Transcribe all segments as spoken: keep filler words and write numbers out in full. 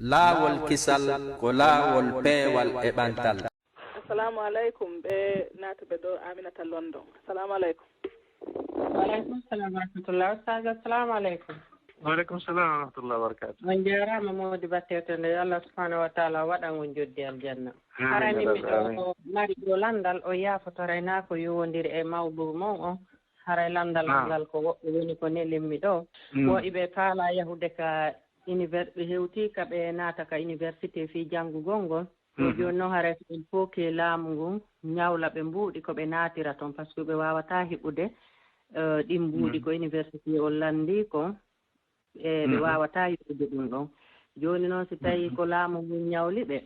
Laawol kisal ko laawol peewal e ɓantal. Assalamu alaikum, ɓe naatuɓe ɗo, Aminata London. Assalamu alaikum. Wa alaikum salam wa rahmatullah. Ustaz, assalamu alaikum. Wa alaikum salam wa rahmatullah wa barakatuh. On jaaraama, Mawdi Batteeto nde, yo Allah subhanahu wa taala waɗan on joddi aljanna. Amin, haray min ya rabbi, miɗo amin. Mari ɗo lanndal, o yaafotoray naa ko yowondiri e mawdu mon on. Haray lanndal, naam, ngal ko woɓɓe woni ko nelimmi ɗo. Mm. Wo iɓe kaala yahude ka univer-, ɓe hewti ka ɓe naata ka université fii janngugol ngol. Ko, mhm, jooni noon haray ko il faut que laamu ngun ñawla ɓe mbuuɗi ko ɓe naatira toon, par ce que ɓe waawataa heɓude, eh, ɗin mbuuɗi, mhm, ko université on lanndii kon, e ɓe, mhm, waawataa yoɓude ɗum ɗon. Jooni noon, si tawii, mhm, ko laamu ngun ñawli ɓe,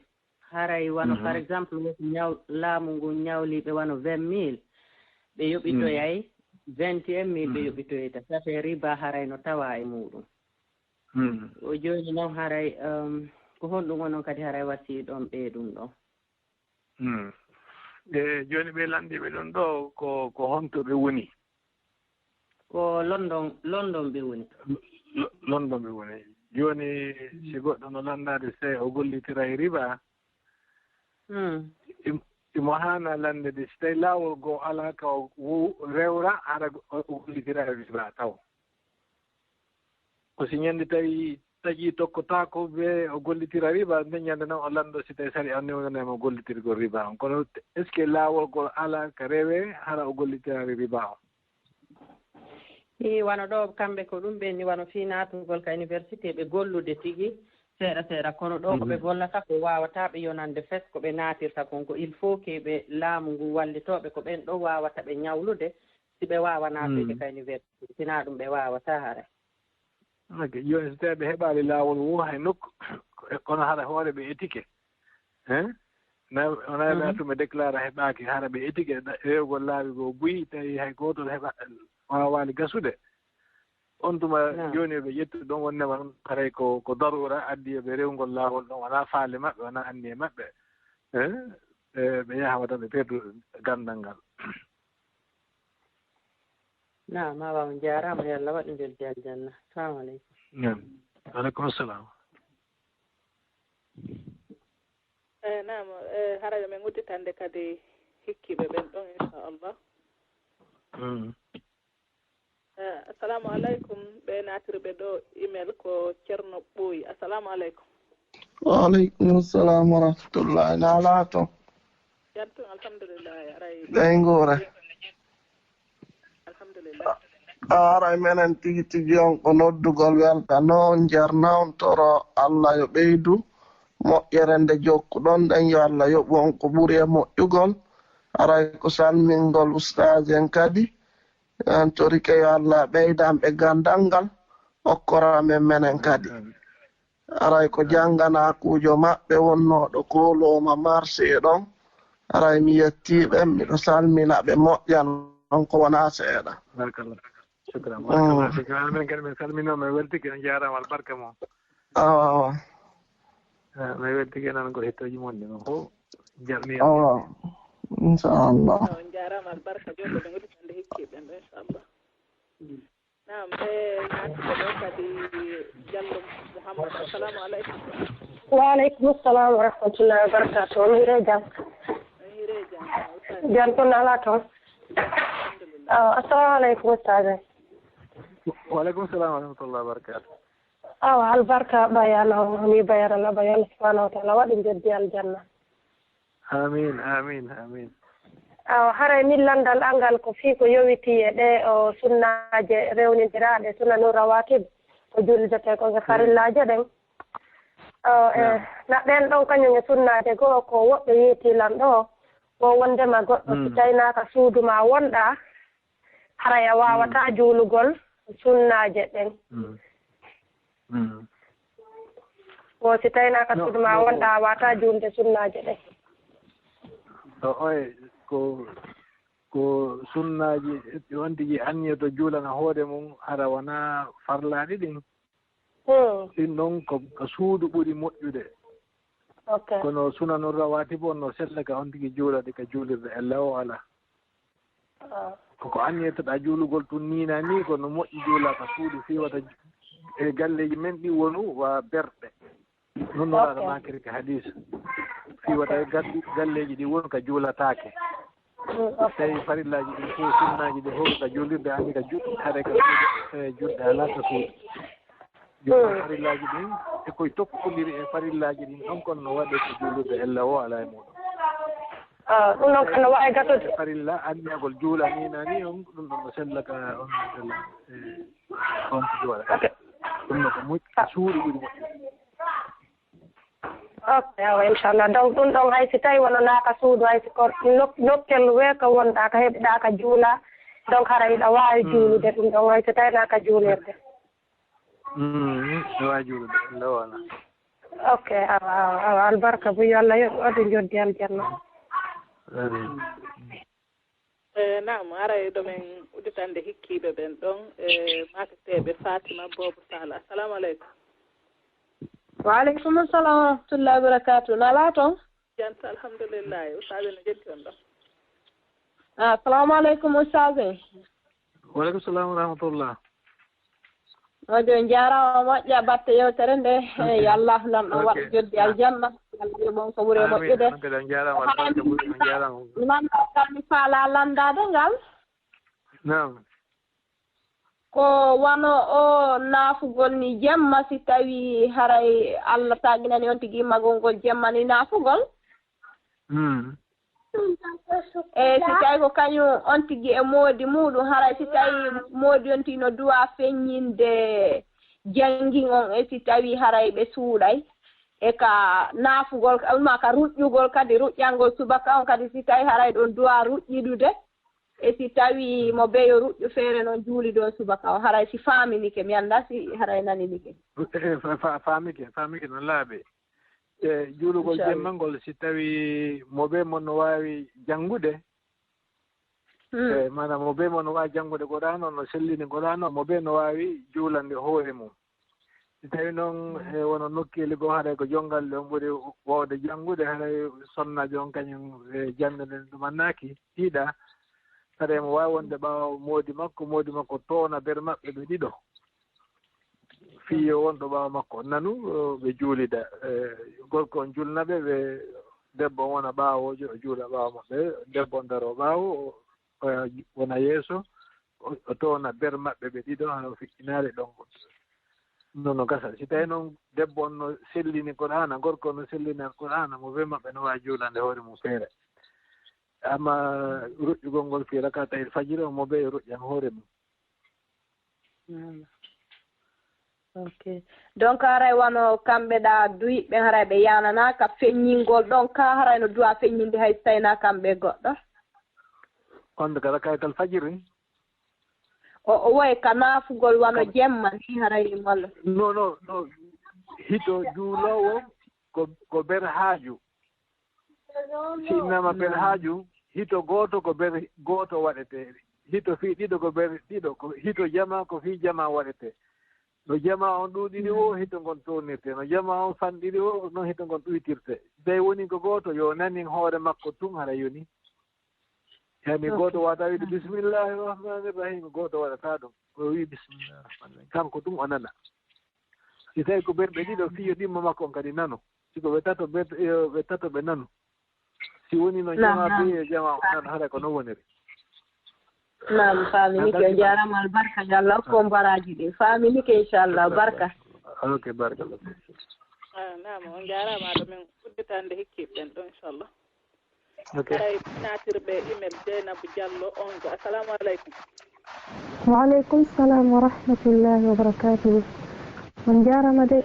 haray wano, mhm, par exemple, woti ñaw-, laamu ngun ñawli ɓe wano vingt mille, ɓe, mhm, yoɓitoyay vingt et un mille, ɓe, mhm, yoɓitoyta. Ça fait riba haray no tawaa e muuɗum. Hmm. O jooni noon haray, um, ko honɗum onon kadi haray wasiyi ɗon ɓe ɗum ɗo? Hmm. E jooni ɓe landiiɓe ɗum ɗo ko, ko honto ɓe woni? Ko London, London ɓe woni. Lo-, London ɓe woni. Jooni, hmm, si goɗɗo no landaade se o gollitiray riba, hmm, im-, imo haana lande de, si tawi laawol goo alaa ka o wo-, rewra, hara o, o gollitira riba taw. Ko si ñande tawi taƴi tokkotaako ɓe o gollitira riba, nde ñande noon o lanndo si tawi sariya on newnanay mo gollitirgol riba on. Kono est-ce que laawol gol alaa ka rewe hara o gollitira riba on? Ii, wano ɗo kamɓe ko ɗum ɓe ni, wano fii naatugol ka université ɓe gollude tigi seeɗa seeɗa, kono ɗo ko ɓe, mhm, gollata ko waawataa ɓe yonande fes ko ɓe naatirta kon, ko il faut que ɓe laamu ngu wallitooɓe ko ɓen ɗo waawata ɓe ñawlude. Si ɓe waawa naatoyde, mm, ka université, sinaa ɗum ɓe waawataa haray. Ok, jooni so tawii ɓe heɓaali laawol woo hay nokku, kono hara hoore ɓe etike, hein? Na, wona, mhm, ɓe tuma déclaré heɓaaki, hara ɓe etike, na, rewgol laawi goo buy, tawi hay gooto heɓa, waawaali gasude. On tuma, naam, jooni ɓe ƴettu ɗon wonnde ma ɗum, haray ko, ko daruura addi ɓe rewgol laawol ɗon, wonaa faale maɓɓe, wonaa anniye maɓɓe. Hein? Ɓe, ɓe yaha wata ɓe perdu ganndal ngal. Naam, awa, on jaaraama, yo Allah waɗu joddi aljanna. Assalamu aleykum. Naam. Wa aleykum salam. Eh, naam, eh, hara yo men udditande kadi hikkiiɓe ɓen ɗon, inchallah. Mm. Eh, assalamu aleykum. Ɓe naatiri ɓe ɗo email ko Ceerno Ɓooyi. Assalamu aleykum. Wa aleykum salam wa rahmatullahi. Na laato? Jam tun, alhamdulillahi. Aray. Ɓey nguure. Alhamdulillah. A, aray menen tigi tigi on ko noddugol welta noon, njarna on, toro Allah yo ɓeydu moƴƴere nde jokkuɗon ɗen, yo Allah yoɓu on ko ɓuri e moƴƴugol. Aray ko salmingol ustaas en kadi, en torike yo Allah ɓeydan ɓe ganndal ngal, okkora men menen kadi. Amin. Aray ko, amin, jannganaakuujo maɓɓe wonnooɗo koolooma marché ɗon. Aray mi yettii ɓe, miɗo salmina ɓe, moƴƴan on ko wonaa seeɗa. Barakallah. Shukran. Mm. Barakallah. Shukran. Amin kadi min salminoo, min weltike, on jaaraama, albarka mo. Awa, awa. Eh, mi weltike nan ko hettooji mon ɗi non fof. Jarni. Awa. Inchallah. On jaaraama, albarka, jooni ɓe ngoni hannde hikkiiɓe ɓen ɗo, inchallah. Naam, ɓe naattuɓe ɗo kadi Jallo Muhammad. Assalamu aleykum. Wa aleykum salam wa rahmatullahi wa barakatuh. On hiiree jam? On hiiree jam, ustaz. Jam toon alaa toon? Alhamdulillah. Ah, assalamu aleykum, ustaz. Wa aleykum salam wa rahmatullahi wa barakatuh. Awa, albarka bayana on, mi bayana la, bayana subhanahu wa ta'ala waɗi jeddi aljanna. Amin, amin, amin. Awa, haray min lanndal angal ko fii ko yowiti e ɗe o sunnaaje rewnindiraaɗe sunanu rawatib, ko juldete ko e, hmm, farillaaje ɗen. O, e, naam, na ɗen ɗon kañum e sunnaaje goo ko woɓɓe yeeti lan ɗo, ko wonndema goɗɗo, hmm, si tawii naa ka suudu maa wonɗaa, haray a waawataa, mm, juulugol sunnaaje ɗen. Mm. Mm. Wo si tawii naa ka suudu maa wonɗaa, a waawataa juulde sunnaaje ɗen. To oye ko, ko sunnaaji on tigi anniyoto juulana hoore mum, hara wonaa farlaaɗi ɗin. Hmm. Ɗin ɗon ko, ko suudu ɓuri moƴƴude. Ok. Kono sunanu rawatibu on no sella ka on tigi juulade ka juulirde ella o alaa. Ah. Ko ko anniyetoɗaa juulugol tun nii naa nii, ko no moƴƴi juulaa ka suudu fii wata ju-, e galleeji men ɗi wonu wa berɗe. Noon nulaaɗo maakiri ka hadiis. Fii wata e gal-, galleeji ɗi won ka juulataake. Tawi farillaaji ɗin fof, sunnaaji ɗin fof ka juulirde, anndi ka juulde, haɗa ka suudu, e juulde alaa ka suudu. Jooni farillaaji ɗin, e koye tokkondiri e farillaaji ɗin ɗon, kono no waɗee ko juulirde ella o alaa e muɗum. Ah, ɗum ɗon kadi no waawi gatude. Farilla, anniyagol juula ni, nani on, ɗum ɗon no sella ka on, sella, e, on ko juula. Ok. Ɗum ɗon ko moƴƴi, suudu ɓuri moƴƴude. Ok, awa, inchallah. Donc, ɗum ɗon hay si tawi wonanaaka suudu, hay si ko nok-, nokkel weeka wonɗa ka heɓɗa ka juula, donc hara hiɗa waawi juulude ɗum ɗon, hay si tawi na ka juulirde. Mm, mi waawi juulude, ella o alaa. Ok, awa, awa, awa, albarka buy, yo Allah yoɓ ode joddi aljanna. Amiin. E, naam, aray ɗo men udditande hikkiiɓe ɓen ɗon, e, maakateeɓe Fatima Bobo Sala. Assalamu aleykum. Wa aleykum assalam wa rahmatullahi wa barakatuh. Na laato? Janta, alhamdulillahi. Ustaaze no jetti on ɗon. Ah, assalamu aleykum, ustaaze. Wa aleykum salam wa rahmatullah. Ojo, on jaaraama moƴƴa batte yewtere nde. Ok. Eh, yo Allah nan ɗon waɗa joddi aljanna. Yo Allah yoɓ on ko ɓuri e moƴƴude. Amin. On kadi on jaaraama, albarka ɓuri, on jaaraama. Ngal mi faalaa lanndaade ngal. Naam. Ko wano o naafugol ni jemma, si tawi haray Allah taaginani on tigi immagol ngol jemma ni naafugol. Hmm. E si tawi ko kañum on tigi e moodi muɗum, haray si tawi moodi on tigi no duwa feññinde jangin on, e si tawi haray ɓe suuɗay, e ka naafugol, ma ka ruƴƴugol kadi, ruƴƴangol subaka on kadi, si tawi haray ɗon duwa ruƴƴidude, e si tawi mo beyo ruƴƴu feere noon juuli ɗon subaka on, haray si faaminike, mi annda si haray naninike. E, fa-, fa-, faamike, faamike no laaɓi. E, juulugol jemma ngol, si tawi mo be mo no waawi janngude, hmm, e, maanaam mo be mo no waawi janngude Qur'aana, no sellini Qur'aana, mo be no waawi juulande hoore mum. Si tawi noon, hmm, e, wono nokkeeli goo, haray ko jonngalle on ɓuri waawde janngude, haray sonnaajo on kañum, e, jannde nden ɗumannaaki, tiiɗa, haray mo waawi wonde ɓaawo moodi makko, moodi makko toona ɓer maɓɓe ɓe ɗiɗo. Fii yo wonɗo ɓaawo makko nanu, o, ɓe juulida. E, gorko on julna ɓe, ɓe, debbo on wona ɓaawoojo, o juula ɓaawo maɓɓe. Debbo on daroo ɓaawo, o, o wona yeeso, o, o toona ɓer maɓɓe ɓe ɗiɗo, hano o feƴƴinaali ɗon. Non no gasa. Si tawi noon debbo on no sellini Qur'aana, gorko on no sellini Qur'aana, mo be maɓɓe no waawi juulande hoore mum feere. Amma ruƴƴugol ngol fii rakatayil fajiri on, mo be ruƴƴan hoore mum. Voilà. Ok. Donc, haray wano kamɓe ɗa duyiɓɓe, haray ɓe yanana ka feññingol ɗon, ka haray no duwa feññinde hay si tawi na kamɓe goɗɗo? On ka rakaytal fajiri? O, o woy ka naafugol wano jemma ni, haray walla? Non, non, non. Hito juuloowo ko, ko ber haaju. Si innama ber haaju, hito gooto ko ber gooto waɗetee. Hito fii ɗiɗo ko ber ɗiɗo, ko hito jamaa ko fii jamaa waɗetee. No jamaa on ɗuuɗiri woo, hito ngon toonirtee. No jamaa on fanɗiri woo, non hito ngon ɗuytirtee. Si tawi woni ko gooto, yo nanin hoore makko tun hara yoni. Yani gooto waɗata wiide, "Bismillahi rahmani rahim," gooto waɗata ɗum. O wi, "Bismillahi rahmani rahim." Kanko tun o nana. Si tawi ko ɓen ɓe ɗiɗo, fii yo ɗimmo makko on kadi nano. Si ko ɓe tato, ɓe, yo ɓe tato ɓe nano. Si woni no jamaa bee yo jamaa o nano, haray ko no woniri. Naam, faaminike. On jaaraama, albarka, yo Allah hokku on baraaji ɗin. Faaminike, inchallah, barka. Ok, barka. Ah, naam, on jaaraama, ɗo men udditande hikkiiɓe ɓen ɗo, inchallah. Ok. Haray naatirɓe email Jeynaba Diallo on ko. Assalamu aleykum. Wa aleykum salam wa rahmatullahi wa barakatuhu. On jaaraama de.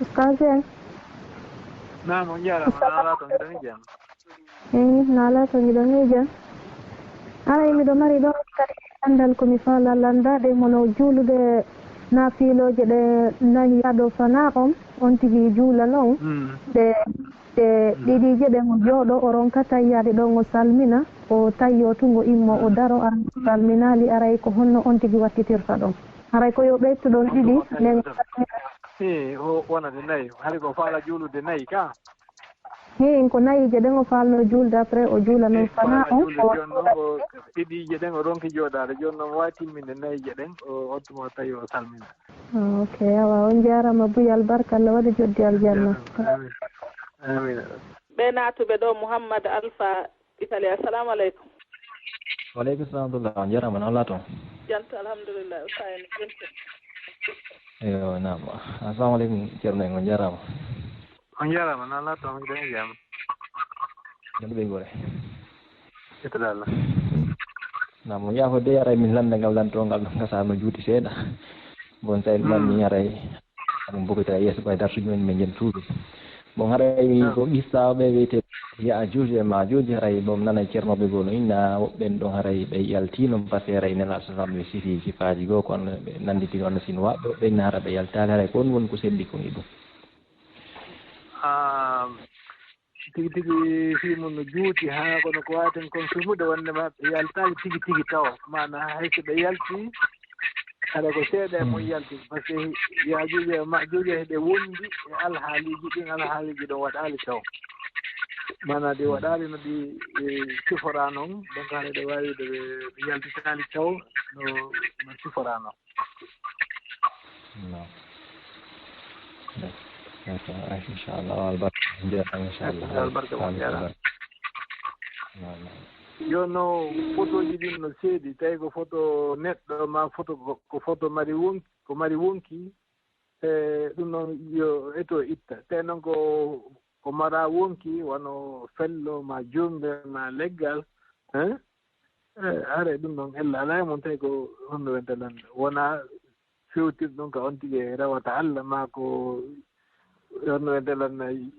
Ustaz en. Naam, on jaaraama. Assalamu aleykum. Naalaa to, ngiɗon e jam. Eyi, naalaa to, ngiɗon e jam. Aray, miɗo mari ɗo kadi anndal ko mi faalaa lanndaade, mono juulude naafilooje ɗe nayi ado fanaa on, on tigi juula non. Mm. Ɗe, ɗe ɗiɗiije ɗen o jooɗo, o ronka tayyaade ɗon, o salmina, o tayyoo tun, o immoo, o daro, ara o salminaali, aray ko honno on tigi wattitirta ɗon? Haray ko yo ɓeytu ɗon ɗiɗi, nden o salmina. Ee, o wona ɗe nayi. Hari ko faala juulude nayi ka? Heyin ko nayiije ɗen o faalno juulde, après o juula noon fanaa on, o waɗa ɗiɗiije ɗen o ronki jooɗaade. Jooni noon waawi timminde nayiije ɗen, o ottuma o tawi o salmina. Ah, ok, awa, on njaaraama buy, albarka, Allah waɗa joddi aljanna. Amin. Amin. Ɓe naatuɓe ɗo, Mouhammad Alpha Italie, assalamu aleykum. Waleykum salam wa rahmatullah, on njaaraama, no laato? Janto, alhamdulillah, o saaya no janto. Eyo, naam. Assalamu aleykum, ceerno en, on njaaraama. On njaaraama, no laato, on njaaraama. Jam ɓe gore. Itala Allah. Naam, on yaafo de, aray min lannda ngal lantongal ɗo gasa no juuti seeɗa. Bon, sa en manni aray. Ɗum bokita yeeso ɓay darsuji men, min njen tuubi. Bon, haray ko qissa ɓe wiyte Yaajuuj e Maajuuj, haray bon, nana ceernooɓe goo no inna, woɓɓe en ɗon haray ɓe yaltiino, parce que haray Nelaaɗo sallam ɓe sifi sifaaji goo, ko on ɓe nannditiri on sinwaaɓe, woɓɓe inna hara ɓe yaltaali, haray ko on woni ko selli kon e ɗum. Ah, tigi tigi fii mum no juuti haa kono ko waawaten kon sumude wonndema ɓe yaltaali tigi tigi taw, maana hay so ɓe yalti, hara ko seeɗa e mon yalti, par ce que Yaajuuja e Maajuuja heɓe wondi e alhaaliiji ɗin, alhaaliiji ɗon waɗaali taw. Maana ɗi waɗaali no ɗi, e, siforaa non, donc hara ɗe waawi ɗe ɓe yaltitaali taw no, no siforaa non. No. D'accord, inchallah, albarka. Njaaraama, inchallah. Albarka, amin, njaaraama. Albarka. No, no. Yo no, fotooji ɗin no seedi, tawi ko foto neɗɗo ma foto ko, ko foto mari wonki, ko mari wonki, e ɗum noon yo eto itta. Tawi noon ko, ko mara wonki, wano fello ma jumbe ma leggal, hein? Eh, haray ɗum ɗon ella alaa e mum, tawi ko honno wenta lan wona fewtir ɗum ka on tigi e rewata Allah, maa ko honno wenta lan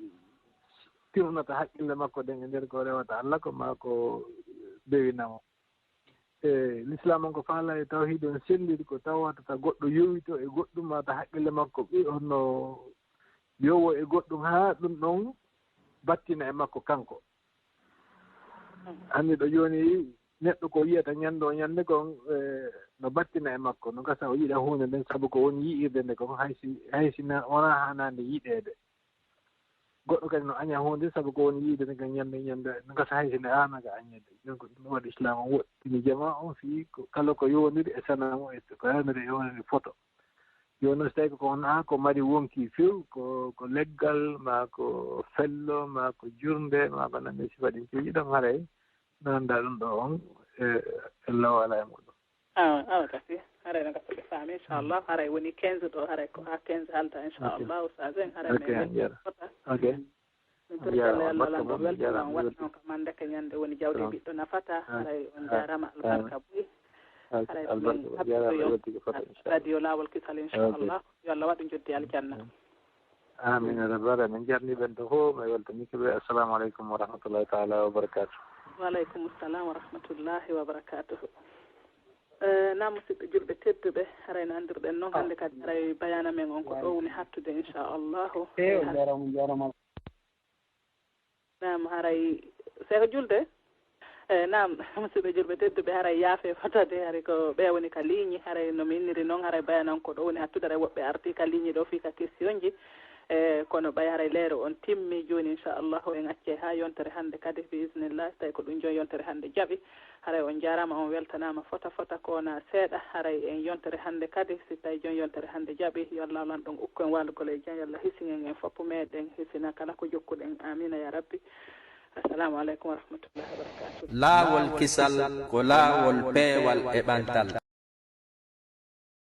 tirnata haqqille makko ɗen e nder ko rewata Allah ko, maa ko bewinamo. E Lislaam on ko faala e tawhiid on selliri, ko tawata ta goɗɗo yowito e goɗɗum, maa ta haqqille makko ɓe honno yowo e goɗɗum, haa ɗum ɗon battina e makko kanko. Anndi ɗo jooni, neɗɗo ko yiyata ñande o ñande kon, eh, no battina e makko, no gasa o yiɗa huunde nden sabu ko woni yi'irde nde kon, hay si, hay si na, wonaa haanaande yiɗeede. Goɗɗo kadi no aña huunde sabu ko woni yi'irde nde kon ñande e ñande, no gasa hay si nde haanaa ka añeede. Donc, ɗum waɗi Islaam o woɗɗini jamaa on fii ko kala ko yowondiri e sanamu, e ko yowondiri e foto. Yo no so tawi ko on, haa ko mari wonki few, ko, ko leggal, maa ko fello, maa ko jurnde, maa ko nanndi sifa ɗin keewi ɗon, haray no anndaa ɗum ɗo on, e, e law alaa e muɗum. Awa, awa, kasi, haray no gasa ɓe faami, inchallah, haray woni quinze ɗo, haray ko haa quinze halta, inchallah, ustaz en, haray ok, mi on njaaraama. Ok. Min totta Allah, Allah lanɗo weltano on, waɗano kam hannde ka ñande woni jawdi e ɓiɗɗo nafata. Haray on njaaraama, albarka buy. Haray min habtoyo radio Laawol Kisal, inchallah. Yo Allah waɗu njoddi aljanna. Amin ya rabbal alamin. Min jarni ɓen to fof, mi weltanike ɓe. Assalamu aleykum wa rahmatullahi taala wa barakatuh. Wa aleykum salam wa rahmatullahi wa barakatuh. Eh, naam, musidɓe julɓe tedduɓe, haray no anndirɗen noon, hannde kadi haray bayaana men on ko ɗo woni hattude, inchallahu. Eeyo, njaaraama, njaaraama. Naam, haray, seeko julde? Eh, naam, musidɓe julɓe tedduɓe, haray yaafe fotade, haray ko ɓe woni ka liiñi, haray no mi inniri noon, haray bayanan ko ɗo woni hattude, haray woɓɓe arti ka liiñi ɗo fii ka question ji. Eh, kono ɓay haray leere on timmi, jooni, inchallahu, en accay haa yontere hannde kadi, bi iznillah, tawi ko ɗum jooni yontere hannde jaɓi. Haray on njaaraama, on weltanaama fota fota, ko wonaa seeɗa. Haray en yontere hannde kadi, si tawi jooni yontere hannde jaɓi, yo Allah lanɗo on ukku en waalugol e jam, yo Allah hisin en, en fof meɗen hisina kala ko jokkuɗen. Aamiina yaa Rabbi. Assalamu aleykum wa rahmatullahi wa barakatuh. Laawol Kisal ko laawol peewal e ɓantal.